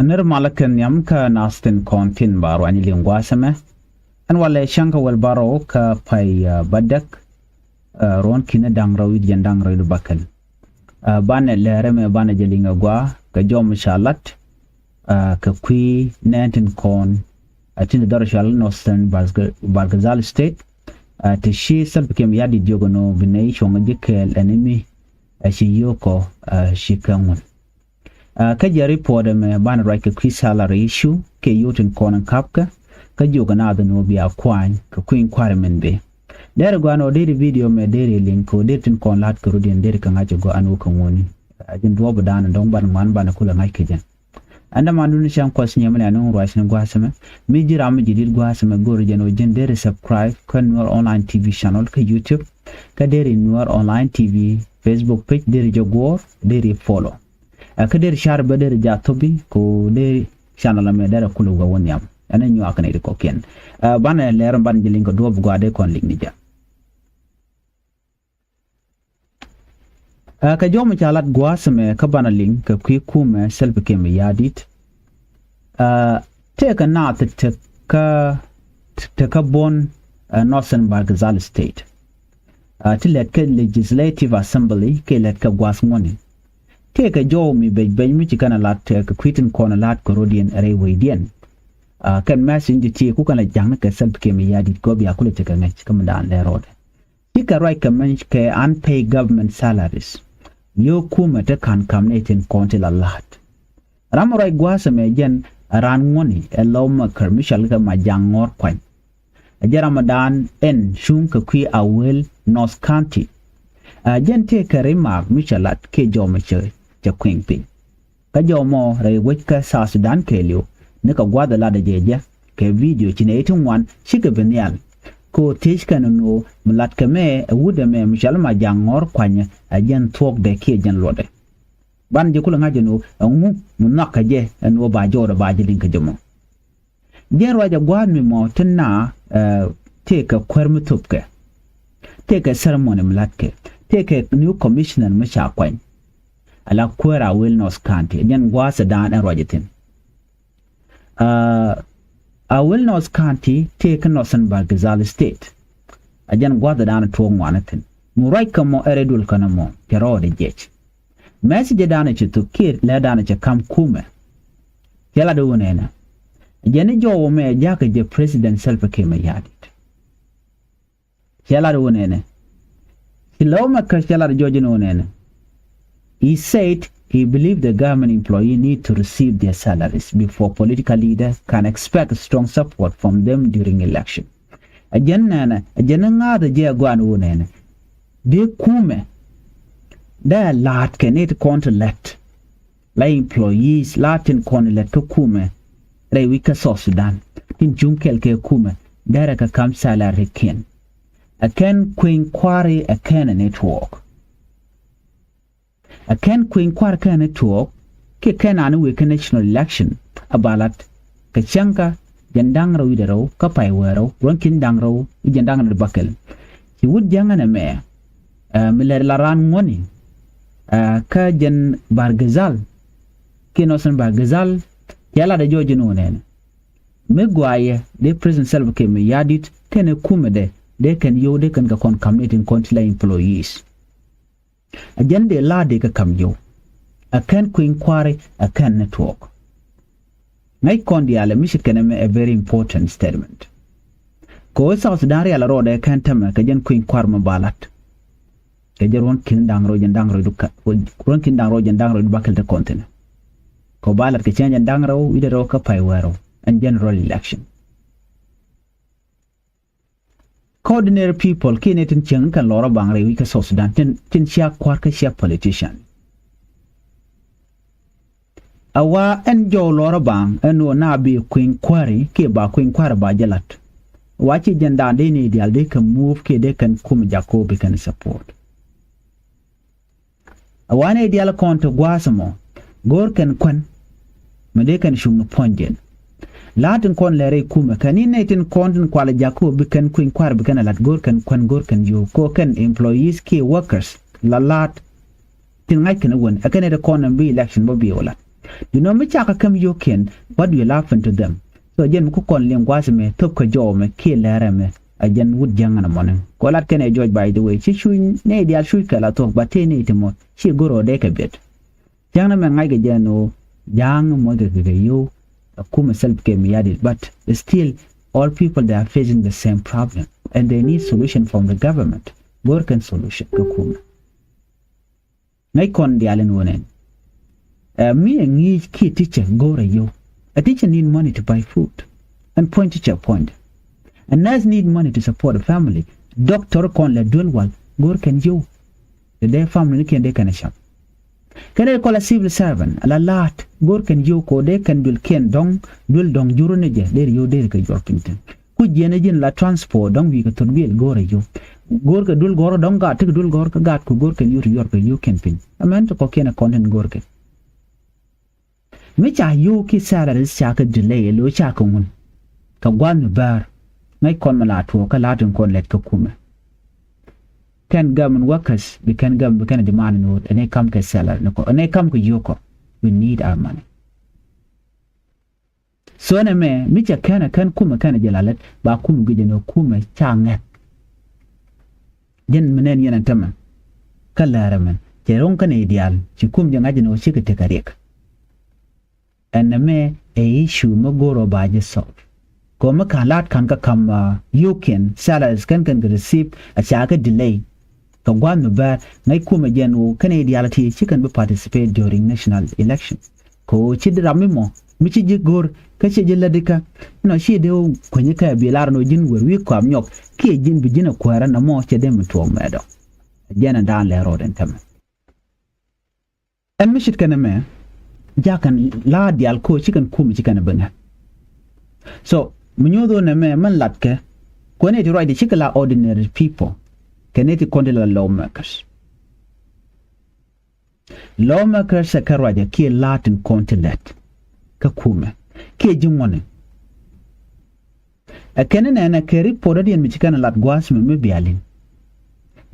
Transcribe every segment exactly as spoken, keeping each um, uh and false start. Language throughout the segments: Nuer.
Nir malä kɛ nhiam kä nath tin kɔn tin ba ruany liŋ gua̱a̱th ɛmɛ. Ɛn walɛ cäŋ kä wäl bärɔw kä pay bädäk, ruɔ̱n ki̱n da̱ŋ rɛw wi̱cdɛ jiɛn da̱ŋ rɛw wi̱cdɛ bäkɛl. Banɛ lɛr ɛmɛ banɛ jɛ liŋ ɛ gua̱a̱ kɛ jɔm ca lat kɛ kui̱ nɛɛn tin kɔn tin dhɔr cɔal Northern Bahr el Ghazal State. Ti ci Salva Kiir Mayardit jiök ɛn ɣöö bi nɛy cuɔ̱ŋ ji̱ kɛɛl ɛn mi ɛ ci yio̱o̱kɔ ci kɛ ŋun. Kä jɛ report ɛmɛ banɛ ruac kɛ kui̱ salary issue kɛ yio̱w tin kɔn in ka̱pkɛ. Kä jiök ɛ naath ɛn ɣöö bia kuany kɛ kui̱ny kua̱ri min bëë. Derɛ gua̱a̱n ɣöö deri video mɛ deri link kɛ ɣöö deri tin kɔn la̱t kɛ rut in deri kɛ ŋa̱c ɛ gɔaa ɛn ɣöö kɛ ŋuni. Ɛ jɛn duɔ̱ɔ̱p dan in dɔ̱ŋ ban ŋuan banɛ kulɛ ŋa̱c kɛ jɛn. Ɛn däman duni cäŋ kuɔth nyiɛmɛ ni ɛn ɣöö ruac ni gua̱a̱th ɛmɛ. Mi ji̱ ram mi ji̱ di̱t gua̱a̱th ɛmɛ go̱o̱ri jɛn ɣöö ji̱n deri subscribe kä Nuer Online T V channel kä YouTube. Kä deri Nuer Online T V Facebook page deri jɛ guɔ̱ɔ̱r deri follow. Ɛ kä deri car bä deri jɛ a thopi ko deri channel ɛmɛ derɛ kulɛ wä wä nhiam. Ɛn ɛ nyuak kɛ nɛy ti kɔ̱kiɛn. Ɛ banɛ lɛr banɛ jɛ liŋ kɛ duɔ̱ɔ̱p gua̱a̱ dee kɔn liŋ ni jɛ. Ɛ kɛ jɔmɛ ca lat gua̱a̱th ɛmɛ kä banɛ liŋ kɛ kui̱ kumɛ Salva Kiir Mayardit. Ɛ tëëkɛ naath tekä tekä buɔ̱n ɛ Northern Bahr el Ghazal State. Ɛ ti lɛt kɛ Legislative Assembly kɛ lɛt kɛ gua̱a̱th ŋuɔ̱ni. Tëëkɛ jɔw mi bec bec mi ci kɛn a lat ɛ kɛ kui̱ tin kɔn a la̱t kɛ rɔ̱diɛn rɛy wecdiɛn. Ɛ kɛn message ti ti ku kɛn a ja̱ŋni kɛ Salva Kiir Mayardit kɛ ɣöö bia kulɛ tekɛ ŋäc kä mi daan lɛ rɔɔdɛ. Cikɛ ruac kɛ mɛn kɛ unpaid government salaries. Yio̱w kumɛ ti ka̱n ka̱m ni tin kɔn ti la la̱a̱t. Ram ruac gua̱a̱th ɛmɛ jɛn ɛ raan ŋuɔ̱ni ɛ lawmaker mi cɔal kɛ Majaŋ Ŋɔ̱r Kuany. Ɛ jɛn ram ɛ daan ɛn cuŋ kɛ kui̱ Awil North County. Ɛ jɛn tëëkɛ remark mi cɛ lat kiɛ jɔmɛ cɛ cɛ kui̱ŋ piny. Kä jɔmɔ rɛy wec kä South Sudan kɛɛliw ni kɛ gua̱a̱th ɛ latdɛ jɛ jɛ kɛ video ci nɛy ti ŋuan cikɛ bi nhial. Kɛ ɣöö thiec kɛn ɛn ɣöö mi latkɛ mɛ ɛ wut ɛmɛ mi cɔal Majaŋ Ŋɔ̱r Kuanyɛ ɛ jɛn thuɔ̱kdɛ kiɛ jɛn luɔtdɛ. Banɛ jɛ kulɛ ŋa̱c ɛn ɣöö ɛŋu mi nhɔakɛ jɛ ɛn ɣöö ba jɔwdɛ ba jɛ liŋ kɛ jɛ mɔ. Jɛn ruacɛ gua̱a̱th mi mɔ ti na ɛ tëëkɛ kuäär mi thöpkɛ. Tëëkɛ ceremony mi la̱tkɛ. Tëëkɛ new commissioner mi ca kuany. Ala kuäär Awil North County. Jɛn gua̱a̱th ɛ daan ɛn ruacɛ thi̱n. Ɛ Awil North County tëëkɛ Northern Bahr el Ghazal State. Ɛ jɛn gua̱a̱th ɛ daan ɛ tuɔɔk ŋuan ɛ thi̱n. Mi ruackɛ mɔ ɛ rɛy duël kɛn ɛmɔ cɛ rɔɔdɛ jiɛc. Message dan ci thuk kiɛ lɛ dan ci kam kumɛ. Cɛ lat wun ɛnɛ. Jɛ ni jɔw mɛ jakä jɛ President Salva Kiir Mayardit. Cɛ lat wun ɛnɛ. Ci lɛ wun mɛ kä cɛ lat jɔw jɛ ni wun ɛnɛ. He said he believe the government employee need to receive their salaries before political leader can expect strong support from them during election. A jɛn nɛnɛ, a jɛn ŋa̱a̱th a jɛ a guan wun ɛnɛ. Dee kumɛ dee a la̱a̱t kɛ ni ti kɔn ti lɛt. La employees la tin kɔn lɛt kä kumɛ rɛy wi̱c kä South Sudan tin cuŋ kɛl kɛ kumɛ derɛ kɛ kam salary kiɛn. A kɛn kui̱ny kua̱ri a kɛn a network. A kɛn kui̱ny kua̱r kɛn tuɔɔk kiɛ kɛn an wëë kä national election a ba lat kɛ cäŋkä jɛn da̱ŋ rɛw wi̱cdɛ rɛw kä pay wäär rɛw ruɔ̱n ki̱n da̱ŋ rɛw wi̱c jɛn da̱ŋ rɛw bäkɛl. Ci wut jäŋä nɛmɛ mi lɛr la raan ŋuɔ̱ni kä jɛn Bahr el Ghazal kiɛ Northern Bahr el Ghazal. Cɛ lat a jɔɔc jɛn wä nɛnɛ mi guayɛ dee President Salva Kiir Mayardit kɛnɛ kumɛ dɛ dee kɛn yio̱w dee kɛn kɛ kɔn ka̱m ni tin kɔn ti la employees. A jɛn dee la̱a̱ dee kɛ ka̱m yio̱w. A kɛn kui̱ny kua̱ri a kɛn ni tuɔɔk. Ŋäc kɔn diaalɛ mi ci kɛn ɛmɛ a very important statement. Kɛ ɣöö South Sudan rial a rɔɔdɛ kɛn tämɛ kɛ jɛn kui̱ny kua̱r mi ba la̱t. Kɛ jɛ ruɔ̱n ki̱n da̱ŋ rɛw jɛn da̱ŋ rɛw du ka ruɔ̱n ki̱n da̱ŋ rɛw jɛn da̱ŋ rɛw du bäkɛl te kɔn thi̱n. Kɛ ɣöö ba la̱t kɛ cäŋ jɛn da̱ŋ rɛw wi̱cdɛ rɛw kä pay wäär rɛw ɛn general election. Kä ordinary people kiɛ ni tin cieŋ kɛn lɔrä baŋ rɛy wi̱c kä South Sudan tin, tin cia kua̱r kä cia politician. A wa ɛn jɔw lɔrä baŋ ɛn ɣöö na bi kui̱ny kua̱ri kiɛ ba kui̱ny kua̱ri ba jɛ la̱t. Wa ci jɛn da̱a̱n dee ni diaal dee kɛ move kiɛ dee kɛn kum jakobi kɛn support. A wanɛ dial kɔn ti gua̱a̱th mɔ go̱o̱r kɛn kuän. Mi dee kɛn cuŋ ni puɔ̱ny jɛn la̱a̱ tin kɔn lɛr rɛy kumɛ kɛn ni nɛy tin kɔn tin kual jak kä ɣöö bi kɛn kui̱ny kua̱r bi kɛn a la̱t go̱o̱r kɛn kuän go̱o̱r kɛn yio̱w kɛ ɣöö kɛn employees kiɛ workers la la̱a̱t. Tin ŋa̱c kɛn wän ɛ kɛn nɛy ti kɔn ɛn bi election bä bi wä la̱t. You know, mi cakɛ käm yio̱o̱kiɛn, what will happen to them? So jɛn mi ku kɔn liŋ gua̱a̱th ɛmɛ, thop kä jɔw ɛmɛ, kiɛ lɛr ɛmɛ, a jɛn wut jiäŋ ɛn ɛmɔni. Kɔ lat kɛn ɛ George, by the way, ci cuny, nɛy diaal cuc kɛ la thuɔ̱k, but tëë nɛy ti mɔ, ci go̱r ɔ dee kɛ biɛt. Jiäŋ ni mɛn ŋa̱ckɛ jɛ ɛn ɣöö ja̱a̱ŋ moc kɛ kɛ kɛ yio̱w, a kumɛ Salva Kiir Mayardit, but still all people, they are facing the same problem and they need solution from the government. Go̱r kɛn solution kɛ kumɛ. Ŋäc kɔn diaal in wä nɛn. Ɛ, mi ɛ ŋi̱i̱c kiɛ teacher go̱o̱rɛ yio̱w. A teacher need money to buy food. And point teacher point. A nurse need money to support a family. Doctor kɔn lɛ duel wal go̱o̱r kɛn yio̱w. Dee family ni kiɛn dee kɛn a cam. Kɛn dee kɔl a civil servant, a la la̱a̱t go̱o̱r kɛn yio̱w kɛ ɣöö dee kɛn duel kiɛn dɔ̱ŋ, duel dɔ̱ŋ jurä ni jɛ, dee yio̱w dee kɛ juɔr piny thi̱n. Ku jiɛn ɛ ji̱n la transport dɔ̱ŋ wi̱i̱ kɛ thot wiɛl go̱o̱rɛ yio̱w. Go̱o̱r kɛ duel gɔ̱rä dɔ̱ŋ gaat, tekɛ duel gɔ̱rä kä gaat ku go̱o̱r kɛn yio̱w ti yuɔr kɛ yio̱w kɛn piny. Amɛn ti kɔ̱kiɛn ɛ kɔn tin go̱o̱r kɛ. Mi ca yio̱w ki salaries ca kɛ delay, ɛ lo̱ ca kɛ ŋun. Kɛ gua̱a̱th mi bäär. Ŋäc kɔn mi la tuɔɔk kä la̱a̱t in kɔn lɛt kä kumɛ. Kɛn government workers, bi kɛn government, bi kɛn demand ni wut, ɛn ɛ kam kɛ salary ni kɔ, ɛn ɛ kam kɛ yio̱w kɔ. We need our money. So ɛn ɛmɛ, mi cɛ kɛn ɛ kɛn kumɛ kɛn ɛ jɛ la lät, ba kumɛ guic ɛn ɛ kumɛ ca ŋɛth. Jɛn mi nɛn yɛn ɛn tämɛ. Kä läärä mɛn, cɛ ro̱ŋ kä nɛy diaal, ci kum jɛ ŋa̱c ɛn ɣöö cikɛ tekɛ riɛk. Ɛn ɛmɛ ɛ issue mi go̱o̱r ɔ ba jɛ solve. Kɛ ɣöö mi ka̱n la̱a̱t ka̱n kä ka̱m, ah, yio̱o̱kiɛn, salaries kɛn kɛn kɛ receive, a ca kɛ delay. Kɛ gua̱a̱th mi bäär, ŋäc kumɛ jɛn ɣöö kɛn nɛy diaal ti ci kɛn bi participate during national election. Kɛ ɣöö ci ram mi mɔ mi ci ji̱ go̱r kä ci ji̱ lätdi kä, you know, ci dee kuenyä kä bi lar ni ɣöö ji̱n wer wi̱i̱ kɔam nyɔk kiɛ ji̱n bi ji̱n a kuäärä nɔmɔ cɛ dee mi tuɔɔk mɛɛt ɔ. Jɛn ɛn daan lɛ ro̱o̱d ɛn tämɛ. Ɛn mi ce̱tkɛ nɛmɛ, ja̱ kɛn la̱a̱t diaal ko̱ ci kɛn kum ci kɛn bi ŋɛ. So mi nyuɔ̱th ɣöö nɛmɛ mɛn latkɛ, kuɛn nɛy ti ruacdi cikɛ la ordinary people, kɛ nɛy ti kɔn ti la lawmakers. Lawmakers ɛ kɛ ruacɛ kiɛ la̱a̱t tin kɔn ti lät kä kumɛ kiɛ ji̱ ŋuɔ̱ni. Ɛ kɛn nɛnɛ kɛ report dɔ̱diɛn mi ci kɛn lat gua̱a̱th mi mi bialin.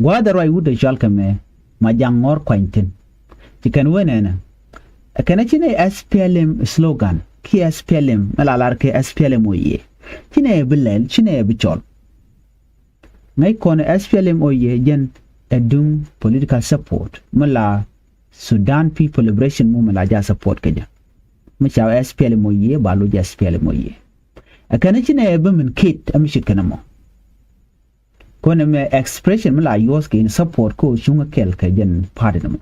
Gua̱a̱th ɛ ruac wut ɛ cɔal kɛ mɛ ma jaŋ ŋɔ̱r kuany thi̱n. Ci kɛn wee nɛnɛ. Ɛ kɛn ci nɛ S P L M slogan kiɛ S P L M mɛ la lar kɛ S P L M oyee. Ci nɛ bi lɛl, ci nɛ bi cɔl. Ŋäc kɔn S P L M oyee jɛn ɛ duŋ political support mi la Sudan People Liberation Movement la ja support kɛ jɛ. Mi ca S P L M oyee ba loc S P L M oyee. Ɛ kɛn ci nɛ bi min kit ɛ mi ce̱tkɛ nɛmɔ. Kɔn ɛmɛ expression mi la yuɔth kɛ in support kä cuŋ kɛl kɛ jɛn party nɛmɔ.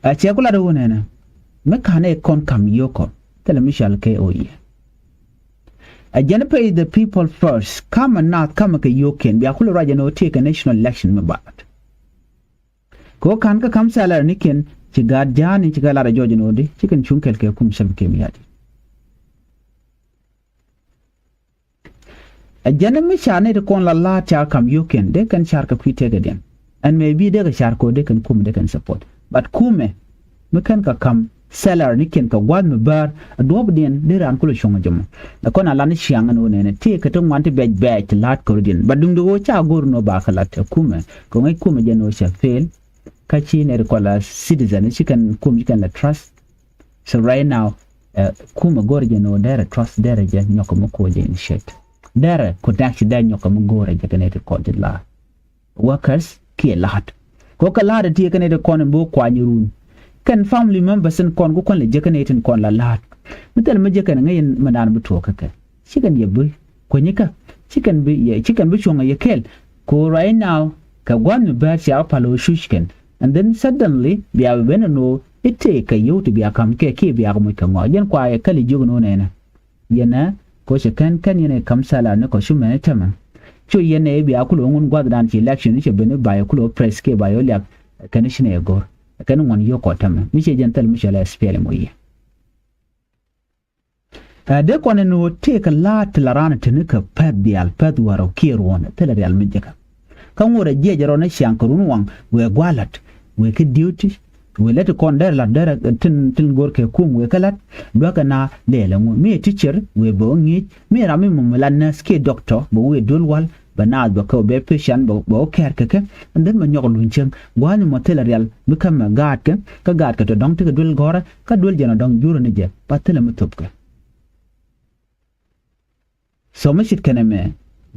Ɛ cɛ ku lat ɣöö nɛnɛ mi ka̱n ɛ kɔn ka̱m yio̱o̱kɔ thilɛ mi cɔal kɛ oyee. Ɛ jɛn pay the people first, ka̱mɛ naath ka̱mɛ kɛ yio̱o̱kiɛn bia kulɛ ruac ɛn ɣöö tëëkɛ national election mi baat. Kɛ ɣöö ka̱n kä ka̱m salary nikiɛn ci gaat ja̱a̱ni ci kɛ lat ɛ jɔɔc ɛn ɣöö di ci kɛn cuŋ kɛl kɛ kum Salva Kiir Mayardit. Ɛ jɛn mi car nɛy ti kɔn la la̱a̱t car ka̱m yio̱o̱kiɛn dee kɛn car kɛ kui̱ tëkädiɛn. Ɛn mëë bi dee kɛ car kɛ ɣöö dee kɛn kumɛ dee kɛn support. But kumɛ mi kɛn kɛ ka̱m salary nikiɛn kɛ gua̱a̱th mi bäär, a duɔ̱ɔ̱pdiɛn dee raan kulɛ cuɔ̱ŋ jɛ mɔ. Ɛ kɔn a lan i̱ ciaŋ ɛn ɣöö nɛnɛ tëëkɛ ti ŋuan ti bɛc bɛɛc ti la̱a̱t kärɔ̱diɛn. But duundɛ ɣöö ca go̱r ɛn ɣöö ba kɛ la̱t ɛ kumɛ kɛ ŋäc kumɛ jɛn ɣöö cɛ fail. Kä ci nɛy ti kɔn la citizen ci kɛn kum ci kɛn la trust. So right now, ɛ, kumɛ go̱r jɛ ni ɣöö derɛ trust, derɛ jɛ nyɔk kɛ mi ko̱ jɛ initiate. Derɛ connect, derɛ nyɔk kɛ mi go̱rɛ jɛ kɛ nɛy ti kɔn ti la workers kiɛ la̱a̱t. Kɛ ɣöö kɛ la̱a̱t ti kɛ nɛy ti kɔn in bi wä kuany run. Kɛn family members in kɔn ku kɔn lɛ jɛ kɛ nɛy tin kɔn la la̱a̱t. Mi thil mi jɛ kɛn ŋäc in mi naan bi tuɔɔk kä kɛ. Ci kɛn yɛ bi kuenyikä, ci kɛn bi yɛ, ci kɛn bi cuɔ̱ŋ yɛ kɛl. Ko right now kɛ gua̱n mi bäär cia pal ɣöö cuc kɛn. And then suddenly bia bi ben ɛn ɣöö i̱ tëë kɛ yio̱w ti bia ka̱m kɛ kiɛ bia kɛ moc kɛ ŋɔak. Jɛn kua yɛ kɛl i̱ jiök ɛn ɣöö nɛnɛ. Yɛn ɛ ko cɛ kɛn kɛn yɛn ɛ ka̱m salary ni kɔ cu mɛn i̱ tämɛ. Cu yɛn ɛ i̱ bia kulɛ ŋun gua̱thdan ci election i̱ cɛ ben i̱ ba yɛ kulɛ press kiɛ ba yɛ liak. Kɛn i̱ ci nɛ yɛ go̱r kɛn i̱ ŋuɔ̱n yio̱w kɔ tämɛ mi ciɛ jɛn thil mi cɔl ɛ S P L M oyee. Ɛ dee kɔn ɛn ɣöö tëëkɛ la̱a̱t ti la raan ɛ teni kɛ päth diaal, päth wäl rɛw kiɛ ruɔ̱n, thilɛ rial mi jiäkä. Kä ŋot ɛ jiɛc ɛ rɔ ni ciaŋ kɛ run waŋ wëë gua̱a̱th la̱t, wëë kä duty, wëë lät ti kɔn derɛ la̱t derɛ tin, tin go̱r kɛ kum wëë kä la̱t, luäk ɛn a lɛɛl ɛŋu. Mi ɛ teacher wëë bɛ wä ŋi̱i̱c, mi ɛ ram mi mum mi la nurse kiɛ doctor bɛ wëë duel wal, bɛ naath bɛ kɛ bɛ pecian bɛ wä kɛɛr kɛ kɛ. And then bɛ nyɔk luny cieŋ gua̱a̱ny mɔ thilɛ rial mi kä mɛ gaatkɛ kä gaatkɛ tɔ dɔ̱ŋ tekɛ duel gɔ̱rä kä duel jɛn ɔ dɔ̱ŋ jurä ni jɛ ba thilɛ mi thopkɛ. So mi cit kɛn ɛmɛ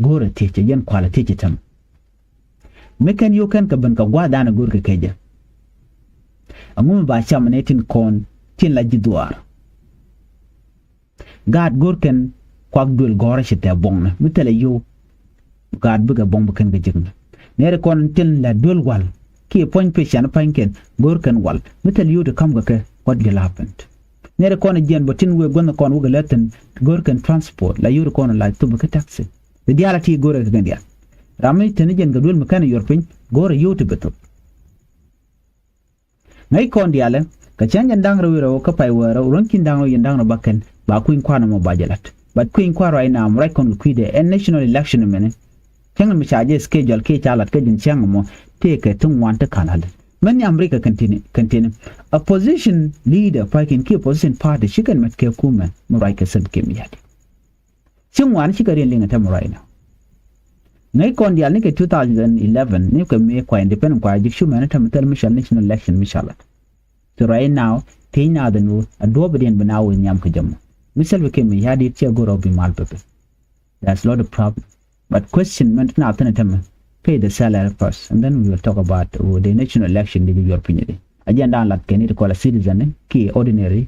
go̱o̱rɛ thiec cɛ jɛn kualɛ thiec cɛ tɛm. Mi kɛn yio̱w kɛn kɛ ben kɛ gua̱a̱th da̱a̱n ɛ go̱o̱rkɛ kɛ jɛ. Ɛŋu mi ba cam ni tin kɔn tin la ji̱ dhuaar. Gaat go̱o̱r kɛn kuak duël gɔ̱rä ci tɛ buɔ̱ŋnä mi thilɛ yio̱w. Gaat bikɛ buɔ̱ŋ bi kɛn kɛ jiknä. Nɛɛri kɔn tin la duël wal kiɛ puɔ̱ny pec can pa̱ny kɛn go̱o̱r kɛn wal mi thilɛ yio̱w ti ka̱m kɛ kɛ what will happen. Nɛɛri kɔn jiɛn bä tin wëë guänh kɔn wä kɛ lät thi̱n go̱o̱r kɛn transport la yio̱w ti kɔn la thop kɛ taxi. Bi diaal a ti go̱o̱rɛ kɛ kɛn diaal. Ram mi teni jiɛn kɛ duël mi kɛn yuɔr piny go̱o̱rɛ yio̱w ti bi thop. Ŋäc kɔn diaalɛ kɛ cäŋ jɛn da̱ŋ rɛw i̱ rɛw kä pay wäärä ruɔ̱n ki̱n da̱ŋ rɛw yɛn da̱ŋ rɛw bakɛn ba kui̱ny kua̱r nɔmɔ ba jɛ la̱t. But kui̱ny kua̱r right now mi ruac kɔn kɛ kui̱dɛ ɛn national election mɛnɛ. Cäŋ mi ca jɛ schedule kiɛ ca la̱t kä jɛn cäŋ mɔ tëëkɛ ti ŋuan ti ka̱n alɛ. Mɛn ni America kɛn tini kɛn tini opposition leader pa̱y kɛn kiɛ opposition party ci kɛn mɛt kɛ kumɛ mi ruac kɛ Salva Kiir Mayardit. Ci ŋuan cikɛ riɛn liŋ ɛ tɛm right now. Ŋäc kɔn diaal nikɛ two thousand eleven nikɛ mëë kua independent kua ji̱ cumɛn ɛ tɛm thil mi cɔal national election mi cɔal ɛ. So right now thiec naath ɛn ɣöö a duɔ̱ɔ̱p ɛ diɛn bi naath wëë nhiam kɛ jɛ mɔ mi Salva Kiir Mayardit ciɛ go̱r ɔ bi mal bɛ ben. There's lot of problem. But question mɛn ti naath thin ɛ tɛmɛ pay the salary first and then we will talk about ɣöö the national election di bi yuɔr piny di. A jɛn daan lat kɛn it kɔl a citizen kiɛ ordinary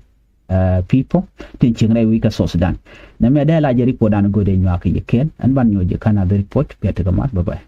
people tin cieŋ rɛy wi̱i̱ kä South Sudan. Nɛmɛ dee la jɛ report dan go̱o̱dɛ nyuak kɛ jɛ kɛɛl ɛn ban nyuɔc jɛ kan a the report piɛt ti kɛ mat bye bye.